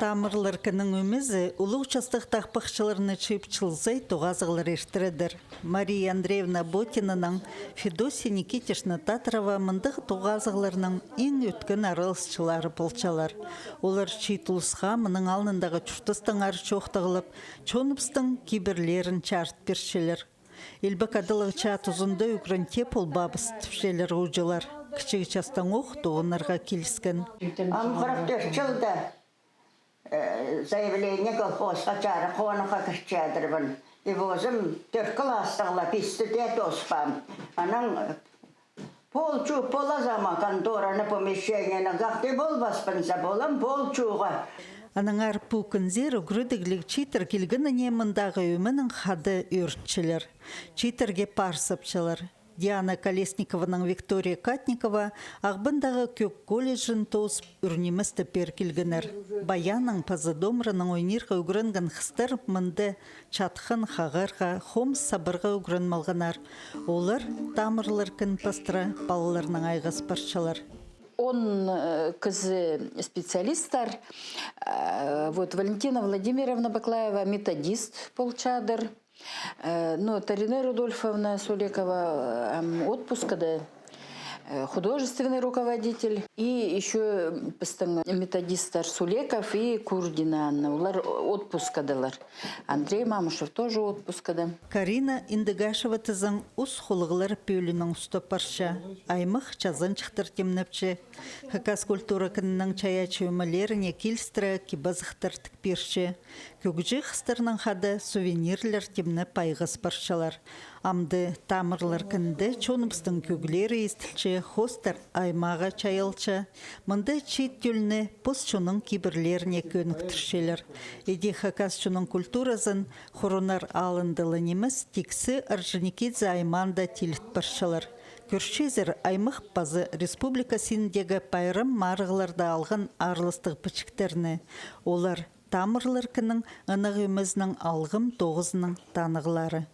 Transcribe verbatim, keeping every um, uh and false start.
Тамырлар кіннің ӧмезі улуғ частығ тахпахчыларны чыып чылзай тоғазығлар иртіредір. Мария Андреевна Ботинанаң Федосия Никитична Татрова мындағ тоғазығларның иң ӧткін араласчылары полчалар. Олар чиит улусха мының алнындағы чуртастаңар чоохтағлап, чоныбыстың кибірлерін чарыт пирчелер. Илбек адалығ чаа тузында ӱгрен теп полбаабыс, тіпчелер ууҷалар. Кічіг частаң ох тоғынарға киліскен. Ам хырых тӧрт чылда, э, заявление колхозха чарых хонығға кірчедірбін. И позым тӧрт класстығ ла, писті дее тооспаам. Анаң, э, пол чуып полаза ма контораны, помещениені, хати полбаспын за, полам пол чууға. Аннаңар пу кінзер ӱгредігліг чииттер килгеніне мындағы ӧменең хада ӧрінчелер. Чииттерге пар сапчалар. Диана Колесникованаң Виктория Катникова Ағбандағы кӧг колледжін тоозып, ӱр ниместе пеер килгеннер. Баяннаң паза домранаң ойнирға ӱгренген хыстар мында чатхан хағарға, хомыс сабарға ӱгреніп алғаннар. Олар тамырлар кін пастыра палаларнаң айғас парчалар. Он, э, кізі специалисттер. Э, вот Валентина Владимировна Баклаева методист полчадыр. Э, ну, Тарина Рудольфовна Сулекова, э, ам, отпускада, э, художественный руководитель. И ещё пістің методисттер Сулеков и Курдина Анна. Олар отпускадалар. Андрей Мамушев тоже отпускада. Карина Индыгашева тізең ус хулығлар пӧлиинең устап парча. Аймах чазанҷыхтар тимнепче. Хакас культура кінінің чайаачы ӧмелеріне килістіре кип-азахтар тік пирче. Кӧгҷі хыстарнаң хада сувенирлер тимнеп айғас парчалар. Амды тамырлар кінінде чоныбыстың кӧглері истілче, хоостар аймағы чайалча. Мында чиит тӧлні пос чонның кибірлеріне кӧніктірчелер. Иди хакас чонның культуразын Хурунар аалында ла нимес, тиксі Орджоникидзе аймаанда тиліт парчалар. Кӧрчезер, аймах паза республика синіндегі пайрам марығларда алған аарластығ пічіктерні. Олар тамырлар кіннің ынағ ӧмезінің алғым тоғызының танығлары.